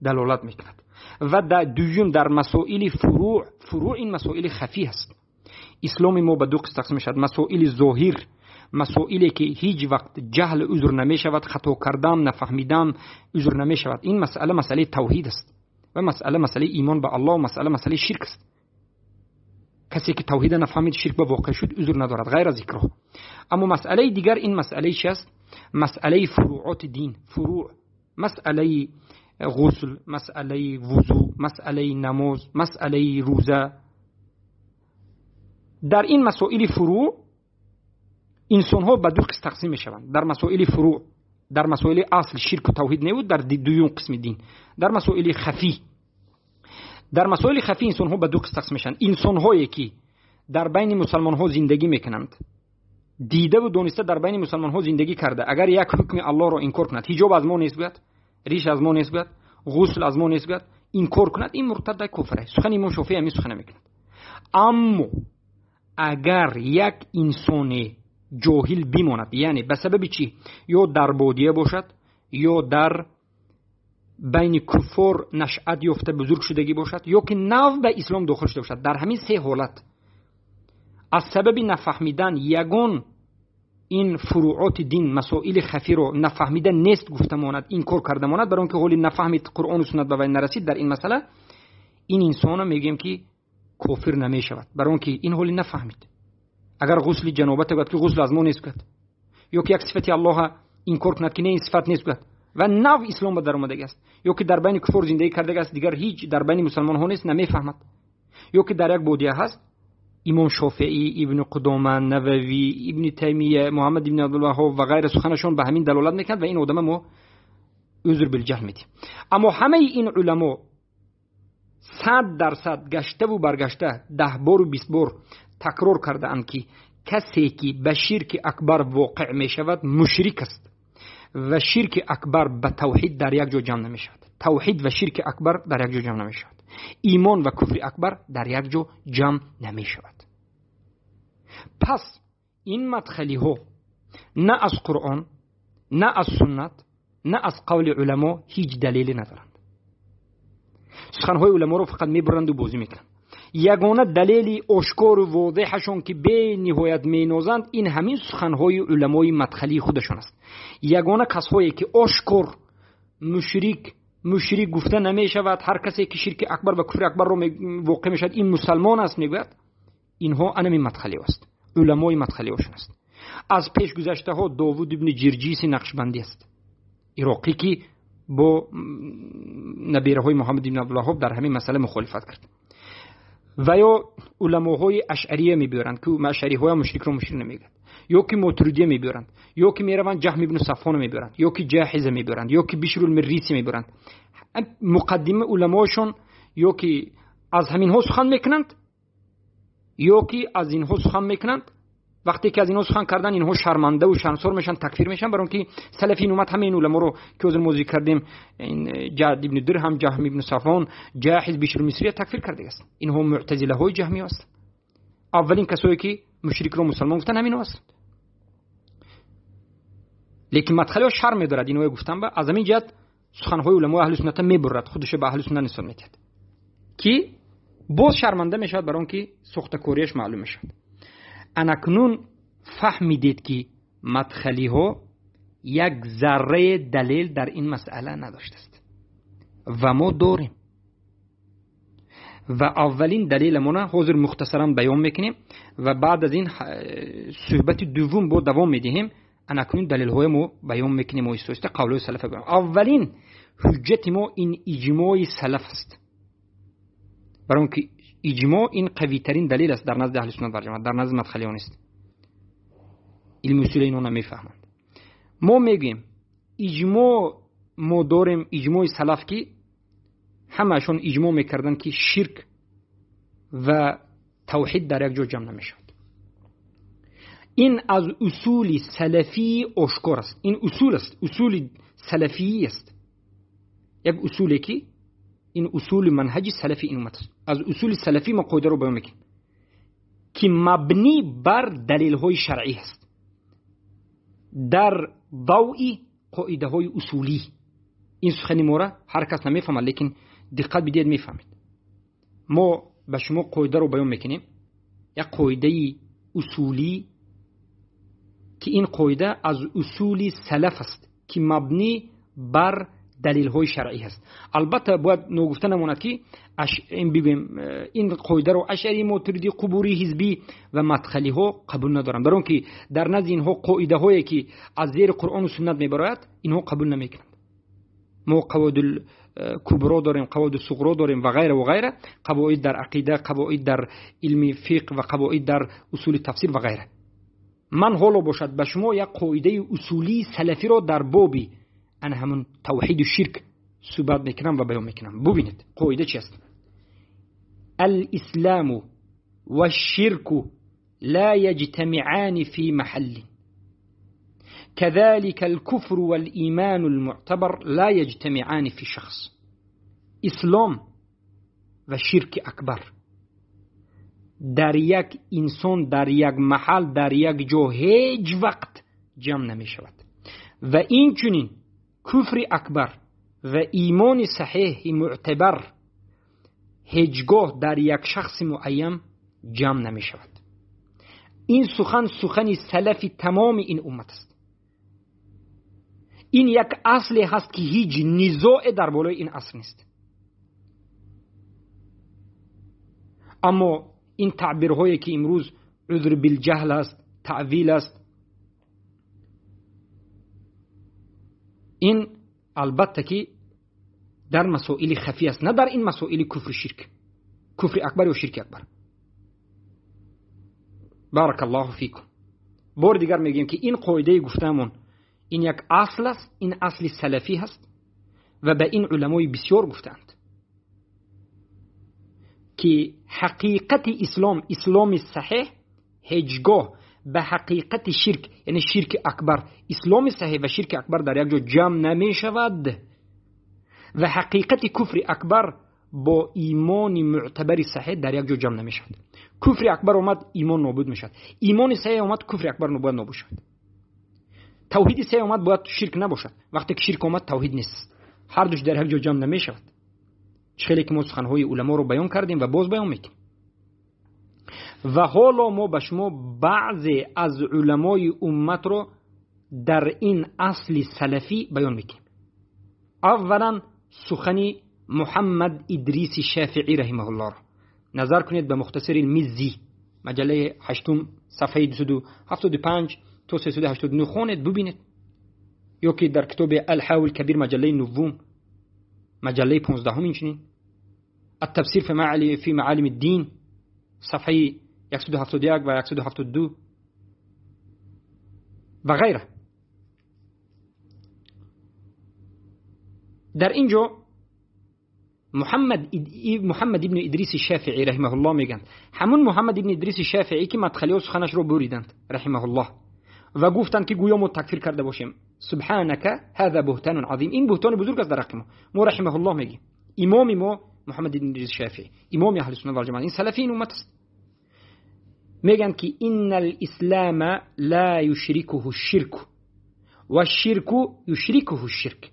далолат мекунад ва дуюм дар масоили фурӯъ. Фурӯъ ин масоили хафӣ аст. Исломи мо ба ду қисм тақсим мешавад: масоили зоҳир, Масоиле ки ҳеҷ вақт ҷаҳл узр намешавад, хато кардан, нафаҳмидан узр намешавад. Ин масъала масъалаи тавҳид аст ва масъала масъалаи имон ба Аллоҳ, масъала масъалаи ширк аст. Касе ки тавҳида нафаҳмид, ширк ба воқеъ шуд, узр надорад ғайр аз икроҳ. Аммо масъалаи дигар ин масъалаи чи аст? Масъалаи фурӯоти дин, фурӯъ, масъалаи ғусл, масъалаи вузӯ, масъалаи намоз, масъалаи рӯза. Дар ин масоили фурӯъ инсонҳо ба ду қисм тақсим мешаванд. Дар масоили фурӯъ, дар масоили асл ширку тавҳид невуд, дар дуюм қисми дин, дар масоили хафӣ, дар масоили хафӣ инсонҳо ба ду қисм тақсим мешаванд. Инсонҳое ки дар байни мусалмонҳо зиндагӣ мекунанд, дидаву дониста дар байни мусалмонҳо зиндагӣ карда, агар як ҳукми Аллоҳро инкор кунад, ҳиҷоб аз мо нест гӯяд, риш аз мо нест гӯяд, ғусл аз мо нест гӯяд, инкор кунад, ин муртад, куфр аст. Сухани имом Шофеӣ ҳамин сухана мекунад. Аммо агар як инсоне ҷоҳил бимонад, яъне ба сабаби чӣ? Ё дар бодия бошад, ё дар байни куффор нашъат ёфта бузург шудагӣ бошад, ё ки нав ба ислом дохил шуда бошад, дар ҳамин се ҳолат аз сабаби нафаҳмидан ягон ин фурӯоти дин, масоили хафиро нафаҳмида нест гуфта монад, инкор карда монад, барои он ки ҳоли нафаҳмид, Қуръону суннат ба вай нарасид, дар ин масъала ин инсона мегӯем ки кофир намешавад, барои он ки ин ҳоли нафаҳмид. Агар ғусли ҷанобат гӯяд ки ғусл аз мо нест гӯяд, ё ки як сифати Аллоҳа инкор кунад ки не, ин сифат нест гӯяд, ва нав ислом ба даромадагӣ аст, ё ки дар байни куффор зиндагӣ кардагӣ аст, дигар ҳеҷ дар байни мусалмонҳо нест, намефаҳмад, ё ки дар як бодия ҳаст, имом Шофеӣ, ибни Қудома, Нававӣ, ибни Таймия, Муҳаммад ибни Абдулваҳҳоб ва ғайра суханашон ба ҳамин далолат мекунад ва ин одама мо узр билҷаҳл медиҳем. Аммо ҳамаи ин уламо 100% гаштаву баргашта 10 бору 20 бор такрор кардаанд, ки касе ки ба ширки акбар воқеъ мешавад, мушрик аст ва ширки акбар ба тавҳид дар як ҷо ҷамъ намешавад. Тавҳид ва ширки акбар дар як ҷо ҷамъ намешавад. Имон ва куфри акбар дар як ҷо ҷамъ намешавад. Пас ин мадхалиҳо на аз Қуръон, на аз суннат, на аз қавли уламо ҳеҷ далеле надоранд. Суханҳои уламоро фақат мебуранду бозӣ мекунанд. Ягона далели ошкору возеҳашон ки бениҳоят менозанд, ин ҳамин суханҳои уламои мадхалии худашон аст. Ягона касҳое ки ошкор мушрик гуфта намешавад, ҳар касе ки ширки акбар ва куфри акбарро воқеъ мешавад, ин мусалмон аст мегӯяд, инҳо анами мадхалиҳо аст, уламои мадхалиҳошон аст. Аз пешгузаштаҳо Довуд ибни Ҷирҷиси Нақшбандӣ аст, ироқӣ, ки бо набираҳои Муҳаммад ибни Абдулваҳҳоб дар ҳамин масъала мухолифат кард. Ва ё уламоҳои ашъария мебиёранд, ки ашъариҳоя мушрикро мушрик намегӯяд, ё ки мотуридия мебиёранд, ё ки мераванд Ҷаҳм ибну Саффона мебиёранд, ё ки Ҷаҳиза мебиёранд, ё ки Бишрулмирриси мебиёранд. Муқаддима уламоашон ё ки аз ҳаминҳо сухан мекунанд, ё ки аз инҳо сухан мекунанд. Вақте ки аз инҳо сухан кардан, инҳо шармандаву шармсор мешаванд, такфир мешаванд, барои он ки салафи ин уммат ҳамаи ин уламоро ки ҳозир мо зикр кардем, Ҷаъд ибни Дирҳам, Ҷаҳм ибни Сафвон, Ҷаҳиз, Бишрулмисрия такфир кардагиаст. Инҳо муътазилаҳои ҷаҳмиё ҳастанд. Аввалин касое ки мушрикро мусалмон гуфтанд, ҳаминҳо ҳастанд. Лекин мадхалиҳо шарм медорад инҳое гуфтан, ба аз ҳамин ҷиҳат суханҳои уламои аҳли сунната мебурад, худашо ба аҳли сунна нисбат медиҳад, ки боз шарманда мешавад, барои он ки сохтакориаш маълум мешавад. Анакнун фаҳмидед, ки мадхалиҳо як заррае далел дар ин масъала надоштааст ва мо дорем. Ва аввалин далеламона ҳозир мухтасаран баён мекунем ва баъд аз ин суҳбати дуввум бо давом медиҳем. Анакнун далелҳои мо баён мекунем оҳиста оҳиста, қавлҳои салафа баён. Аввалин ҳуҷҷати мо ин иҷмои салаф аст, барои он ки иҷмоъ ин қавитарин далел аст дар назди аҳли суннат вал ҷамоат, дар назди мадхалиён нест. Илми усула инҳо намефаҳманд. Мо мегӯем, иҷмоъ мо дорем, иҷмои салаф, ки ҳамаашон иҷмоъ мекарданд, ки ширк ва тавҳид дар як ҷо ҷамъ намешавад. Ин аз усули салафии ошкор аст, ин усул аст, усули салафиӣ аст, як усуле ки ин усули манҳаҷи салафи ин уммат аст. Аз усули салафӣ мо қоидаро баён мекунем, ки мабнӣ бар далелҳои шаръӣ аст, дар дави қоидаҳои усулӣ. Ин сухани мора ҳар кас намефаҳмад, лекин диққат бидиҳед, мефаҳмед. Мо ба шумо қоидаро баён мекунем, як қоидаи усулӣ, ки ин қоида аз усули салаф аст, ки мабнӣ бар далилҳои шаръӣ ҳаст. Албатта бояд ногуфта намонад, ки ин бигӯем, ин қоидаро ашъарӣ, мотуридӣ, қубурӣ, ҳизбӣ ва мадхалиҳо қабул надоранд, бар он ки дар назди инҳо қоидаҳое ки аз зери Қуръону суннат мебарояд, инҳо қабул намекунанд. Мо қавоидул кубро дорем, қавоиду суғро дорем ва ғайра ва ғайра, қавоид дар ақида, қавоид дар илми фиқҳ ва қавоид дар усули тафсир ва ғайра. Ман ҳоло бошад ба шумо як қоидаи усулии салафиро дар боби ана ҳамун тавҳиду ширк суҳбат мекунам ва баён мекунам. Бубинед, қоида чи аст? Алисламу вашширку ла яҷтамиани фи маҳаллин, كذلك الكفر والإيمان المعتبر لا يجتمعان في شخص. إسلام و شرک اکبر در یک انسان، در یک محل، در یک جا هیچ وقت جمع نمی شود. و این چنین کفر اکبر و ایمان صحیح معتبر هیچگاه در یک شخص معین جمع نمی شود. این سخن سخن سلف تمام این امت است. این یک اصل هست که هیچ نزاع در بالای این اصل نیست. اما این تعبیرهایی که امروز عذر بالجهل است، تعویل است، این البته که در مسائل خفی است، نه در این مسائل کفر شرک، کفر اکبر و شرک اکبر. بارک الله فیکم. بار دیگر میگیم که این قاعده گفتمون این یک اصل است، این اصل سلفی هست و به این علمای بسیار گفتند که حقیقت اسلام، اسلام صحیح هیچگاه به حقیقت شرک، یعنی شرک اکبر، اسلام صحیح و شرک اکبر در یک جا جمع نمی شود و حقیقت کفر اکبر با ایمان معتبر صحیح در یک جا جمع نمی شود. کفر اکبر آمد، ایمان نابود می شود. ایمان صحیح آمد، کفر اکبر باید نابود شود. توحید صحیح آمد، باید شرک نباشد. وقتی که شرک آمد، توحید نیست. هر دوش در یک جا جمع نمی شود. خیلی که ما سخنهای علما رو بیان کردیم و باز بیان میکنیم. و حالا ما به شما بعضی از علمای امت رو در این اصل سلفی بیان میکنیم. اولا سخن محمد ادریس شافعی رحمه الله رو نظر کنید به مختصر المزی، مجله 8 صفحه 275 تا 389 خونید ببینید، یا که در کتاب الحاول کبیر مجله 9 مجله 15 اینچنین، التفسیر فی معالم الدین صفحه 171 و 172 و غیره. در اینجا محمد ابن ادریس شافعی رحمه الله میگن، همون محمد ابن ادریس شافعی که مدخلی سخنش رو بریدند رحمه الله و گفتند که گویا ما تکفیر کرده باشیم. سبحانك هذا بهتان عظیم، این بهتان بزرگ است در حق ما. ما رحمه الله میگیم امام ما محمد ابن ادریس شافعی، امام اهل سنت و جماعت، این سلفی این امت است. میگن که ان الاسلام لا یشركه الشرك والشرك يشركه الشرك،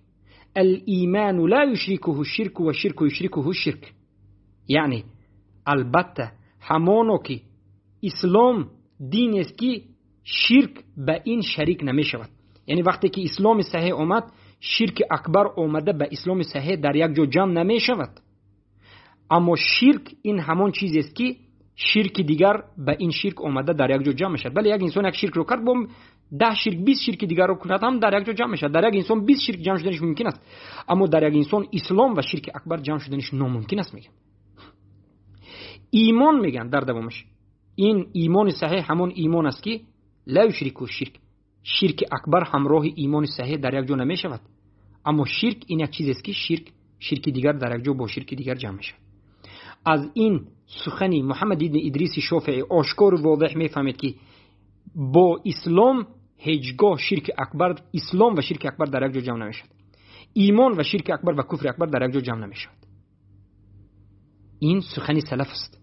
الایمان لا يشركه الشرك والشرك يشركه الشرك. یعنی البته همانو که اسلام دین است که شرک به این شریک نمی شود. یعنی وقتی که اسلام صحیح آمد، شرک اکبر آمده به اسلام صحیح در یک جا جمع نمی شود. اما شرک این همان چیز است که شرک دیگر به این شرک آمده در یک جا جمع شد. بله، یک انسان یک شرک رو کرد، با 10 شرک 20 شرک دیگر رو کند هم در یک جا جمع شد. در یک انسان 20 شرک جمع شدنش ممکن است، اما در یک انسان اسلام و شرک اکبر جمع شدنش ناممکن است. میگن ایمان، میگن در دوامش این ایمان صحیح همان ایمان است که لا یشرک الشرک، شرک اکبر همراه ایمان صحیح در یک جا نمی شود. اما شرک این یک چیز است که شرک دیگر در یک جا با شرک دیگر جمع می شود. از این سخنی محمد ابن ادریس شافعی آشکار و واضح میفهمید که با اسلام هیچگاه شرک اکبر، اسلام و شرک اکبر در یک جا جمع نمیشد. ایمان و شرک اکبر و کفر اکبر در یک جا جمع نمیشد. این سخنی سلف است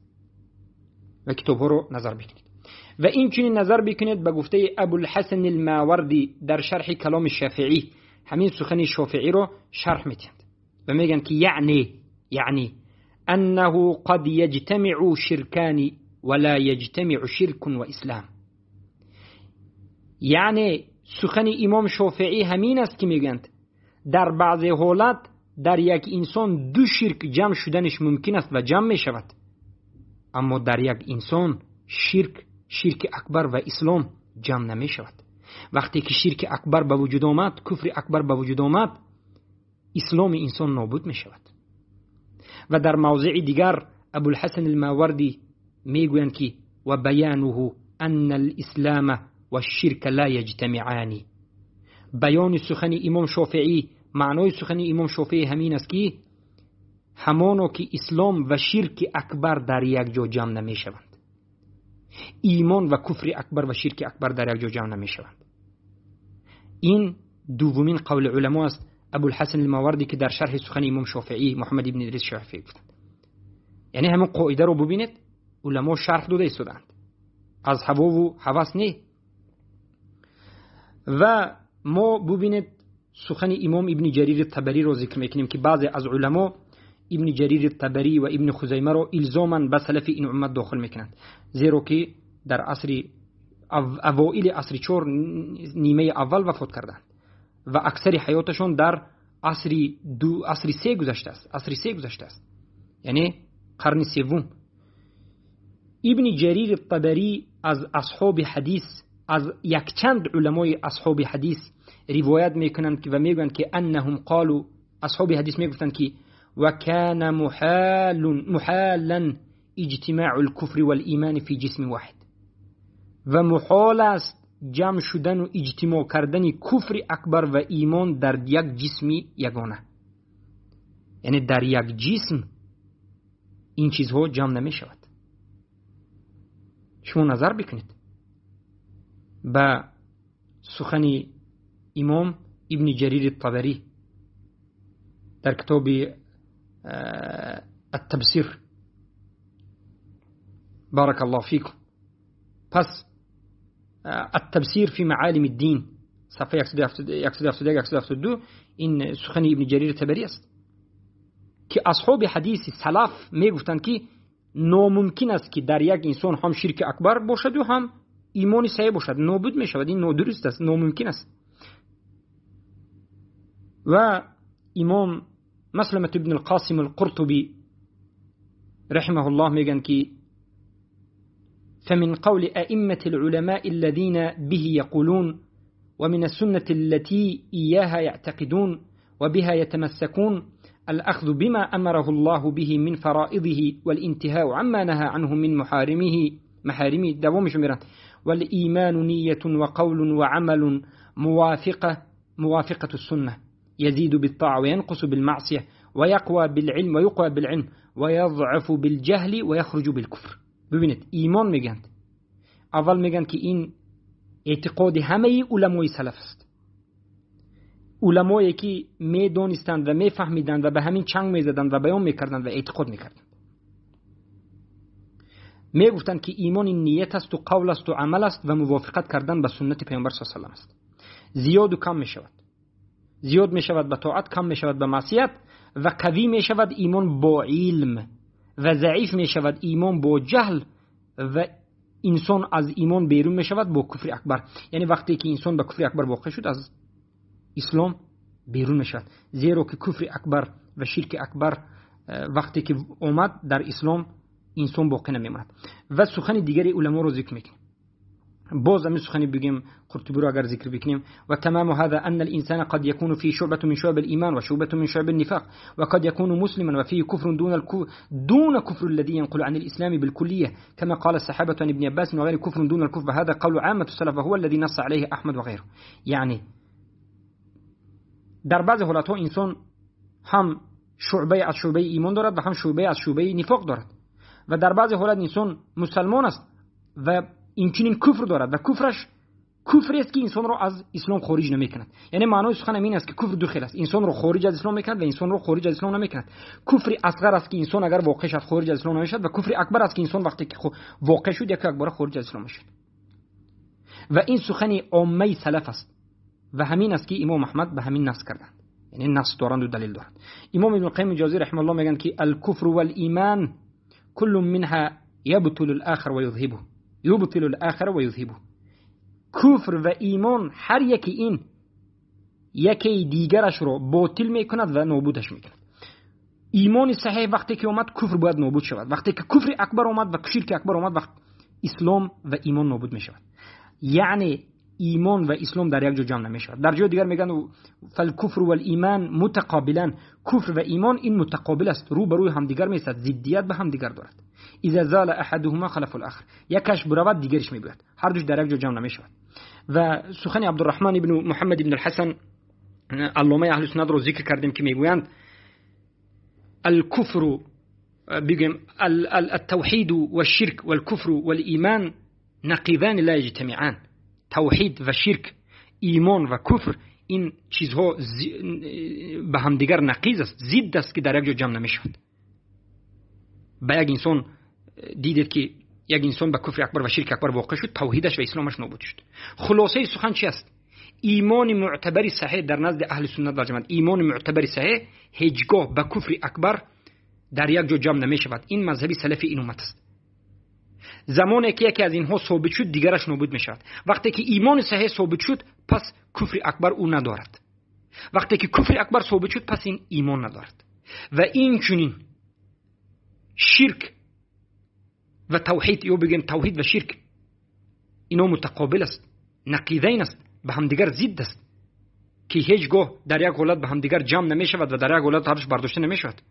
و کتاب ها رو نظر بکنید. و این چنین نظر بکنید به گفته ابوالحسن الماوردی در شرح کلام شافعی، همین سخن شافعی رو شرح میتند و میگن که یعنی انه قد يجتمع شركان ولا يجتمع شرك واسلام. Яъне сухани имом Шофеӣ ҳамин аст, ки мегӯянд дар баъзе ҳолат дар як инсон ду ширк ҷамъ шуданаш мумкин аст ва ҷамъ мешавад, аммо дар як инсон ширк, ширки акбар ва ислом ҷамъ намешавад. Вақте ки ширки акбар ба вуҷуд омад, куфри акбар ба вуҷуд омад, исломи инсон нобуд мешавад. Ва дар мавзеи дигар Абулҳасан Алмавардӣ мегӯянд, ки ва баёнуҳу анна алислама вашширка ла яҷтамиъани. Баёни сухани имом Шофеӣ, маънои сухани имом Шофеӣ ҳамин аст, ки ҳамоно ки ислом ва ширки акбар дар як ҷо ҷамъ намешаванд, имон ва куфри акбар ва ширки акбар дар як ҷо ҷамъ намешаванд. Ин дуввумин қавли уламо аст, Абулҳасан Алмавардӣ, ки дар шарҳи сухани имом Шофеӣ Муҳаммад ибни Идрис Шофеӣ гуфтанд. Яъне ҳамин қоидаро бубинед, уламо шарҳ дода истодаанд, аз ҳавову ҳавас не. Ва мо бубинед сухани имом Ибни Ҷарири Табариро зикр мекунем, ки баъзе аз уламо Ибни Ҷарири Табарӣ ва Ибни Хузаймаро илзоман ба салафи ин уммат дохил мекунанд, зеро ки дар асри авоили асри чор, нимаи аввал вафот карданд ва аксари ҳаёташон дар асри ду, асри се гузаштааст, асри се гузаштааст, яъне қарни севум. Ибни Ҷарири Табарӣ аз асҳоби ҳадис, аз якчанд уламои асҳоби ҳадис ривоят мекунанд ва мегӯянд, ки аннаҳум қолу, асҳоби ҳадис мегуфтанд, ки ва кана муҳалан иҷтимаъу лкуфри валимани фи ҷисми воҳид, ва муҳол аст ҷамъ шудану иҷтимоъ кардани куфри акбар ва имон дар як ҷисми ягона. Яъне дар як ҷисм ин чизҳо ҷамъ намешавад. Шумо назар бикунед ба сухани имом Ибни Ҷарири Табарӣ дар китоби Аттабсир. Барак Аллоҳ фикум. Пас Аттабсир фи маалими ддин, сафҳаи 171, 172, ин сухани Ибни Ҷарири Табарӣ аст, ки асҳоби ҳадиси салаф мегуфтанд, ки номумкин аст, ки дар як инсон ҳам ширки акбар бошаду ҳам имони саҳеҳ бошад, нобуд мешавад. Ин нодуруст аст, номумкин аст. Ва имом Масламат ибн Алқосим Алқуртубӣ раҳимаҳуллоҳ мегӯянд, ки فمن قول أئمة العلماء الذين به يقولون، ومن السنة التي إياها يعتقدون وبها يتمسكون، الأخذ بما أمره الله به من فرائضه والانتهاء عما نهى عنه من محارمه دوام شمران. والإيمان نية وقول وعمل موافقة السنة، يزيد بالطاعة وينقص بالمعصية، ويقوى بالعلم ويقوى بالعلم، ويضعف بالجهل ويخرج بالكفر. ببینید ایمان میگند، اول میگند که این اعتقاد همه علمای سلف است، علمایی که میدانستند و میفهمیدند و به همین چنگ میزدند و بیان میکردند و اعتقاد میکردند. میگفتند که ایمان نیت است و قول است و عمل است و موافقت کردن به سنت پیامبر صلی الله علیه و سلم است. زیاد و کم میشود، زیاد میشود به طاعت، کم میشود به معصیت، و قوی میشود ایمان با علم و ضعیف میشود ایمان با جهل، و انسان از ایمان بیرون میشود با کفر اکبر. یعنی وقتی که انسان به کفر اکبر واقع شد از اسلام بیرون میشود، زیرا که کفر اکبر و شرک اکبر وقتی که اومد در اسلام انسان باقی نمیماند. و سخن دیگری علما رو ذکر میکنیم، باز همین سخنی بگیم قرطبی رو اگر ذکر بکنیم، و تمام هذا ان الانسان قد يكون في شعبة من شعب الايمان وشعبة من شعب النفاق، وقد يكون مسلما وفيه كفر دون كفر الذي ينقل عن الاسلام بالكلية، كما قال الصحابة عن ابن عباس وغيره كفر دون الكفر، هذا قول عامة السلف وهو الذي نص عليه احمد وغيره. یعنی در بعض حالتها انسان هم شعبه از شعبه ایمان دارد و هم شعبه از شعبه نفاق دارد، و در بعض حالت انسان مسلمان است و اینچنین کفر دارد و کفرش کفر است که انسان را از اسلام خارج نمیکند. یعنی معنای سخن این است که کفر دو خیل است، انسان را خارج از اسلام میکند و انسان را خارج از اسلام نمیکند. کفر اصغر است که انسان اگر واقع شد خارج از اسلام نمیشد، و کفر اکبر است که انسان وقتی که واقع شد یک بار خارج از اسلام میشد. و این سخن عامه سلف است و همین است که امام احمد به همین نص کردند، یعنی نص دارند و دلیل دارند. امام ابن القیم جوزی رحمه الله میگن که الکفر والایمان كل منها يبطل الآخر ويذهبه، يبطل الآخر ويذهبه. Куфр ва имон ҳар яке ин яке дигарашро ботил мекунад ва нобудаш мекунад. Имони саҳеҳ вақте ки омад, куфр бояд нобуд шавад. Вақте ки куфри акбар омад ва ширки акбар омад, вақт ислом ва имон нобуд мешавад. Яъне имон ва ислом дар як ҷо ҷамъ намешавад. Дар ҷои дигар мегӯянд: فالكفر والإيمان متقابلان. Куфр ва имон ин мутақобил аст, рӯ ба рӯи ҳамдигар меистад, зиддият ба ҳамдигар дорад. إذا زال أحدهما خلف الآخر. Якаш биравад, дигариш мебояд. Ҳар душ дар як ҷо ҷамъ намешавад. Ва сухани Абдурраҳман ибну Муҳаммад ибн Алҳасан, алломаи аҳли суннатро зикр кардем, ки мегӯянд: الكفر بيقول التوحيد والشرك والكفر والإيمان نقيضان لا يجتمعان. Тавҳид ва ширк, имон ва куфр, ин чизҳо ба ҳамдигар нақиз аст, зидд аст, ки дар як ҷо ҷамъ намешавад. Ба як инсон дидед, ки як инсон ба куфри акбар ва ширки акбар воқеъ шуд, тавҳидаш ва исломаш нобуд шуд. Хулосаи сухан чи аст? Имони мӯътабари саҳеҳ дар назди аҳли суннат вал ҷамоат, имони мӯътабари саҳеҳ ҳеҷ гоҳ ба куфри акбар дар як ҷо ҷамъ намешавад. Ин мазҳаби салафи ин уммат аст. Замоне ки яке аз инҳо собит шуд, дигараш нобуд мешавад. Вақте ки имони саҳеҳ собит шуд, пас куфри акбар ӯ надорад. Вақте ки куфри акбар собит шуд, пас ин имон надорад. Ва инчунин ширк ва тавҳид, ё бигӯем тавҳид ва ширк, ино мутақобил аст, нақидайн аст, ба ҳамдигар зидд аст, ки ҳеҷ гоҳ дар як ҳолат ба ҳамдигар ҷамъ намешавад ва дар як ҳолат ҳардуш бардошта намешавад.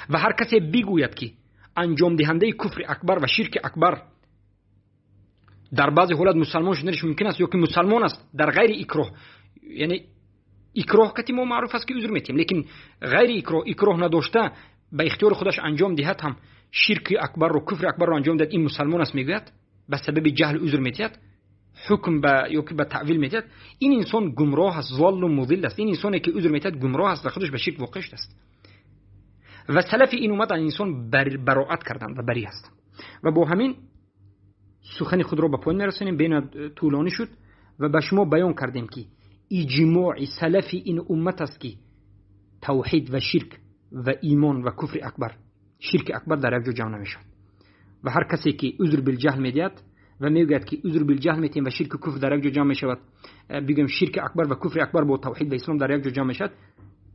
Ва ҳар касе бигӯяд, ки анҷомдиҳандаи куфри акбар ва ширки акбар дар баъзе ҳолат мусалмон шуданаш мумкин аст ё ки мусалмон аст дар ғайри икроҳ, яъне икроҳ кати мо маъруф аст, ки узр метиҳем, лекин ғайри икроҳ, икроҳ надошта, ба ихтиёри худаш анҷом диҳад ҳам ширки акбарро, куфри акбарро анҷом диҳад, ин мусалмон аст мегӯяд, ба сабаби ҷаҳл узр метиҳад, ҳукм ба ё ки ба таъвил метиҳад, ин инсон гумроҳ аст, золлу музилл аст. Ин инсоне ки узр метиҳад, гумроҳ аст ва худаш ба ширк воқеъ шудааст. Ва салафи ин уммат аз инсон бароат карданд ва барӣ ҳастанд. Ва бо ҳамин сухани худро ба поён мерасонем, бена тӯлонӣ шуд. Ва ба шумо баён кардем, ки иҷмои салафи ин уммат аст, ки тавҳид ва ширк ва имон ва куфри акбар, ширки акбар дар як ҷо ҷамъ намешавад. Ва ҳар касе ки узр билҷаҳл медиҳад ва мегӯяд, ки узр билҷаҳл метиҳем ва ширку куфр дар як ҷо ҷамъ мешавад, бигӯем, ширки акбар ва куфри акбар бо тавҳид ва ислом дар як ҷо ҷамъ мешавад,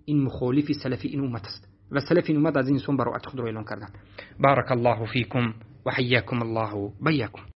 ин мухолифи салафи ин уммат аст ва салафи ин уммат аз ин инсон бароати худро эълон карданд. بارك الله فيكم وحياكم الله بياكم.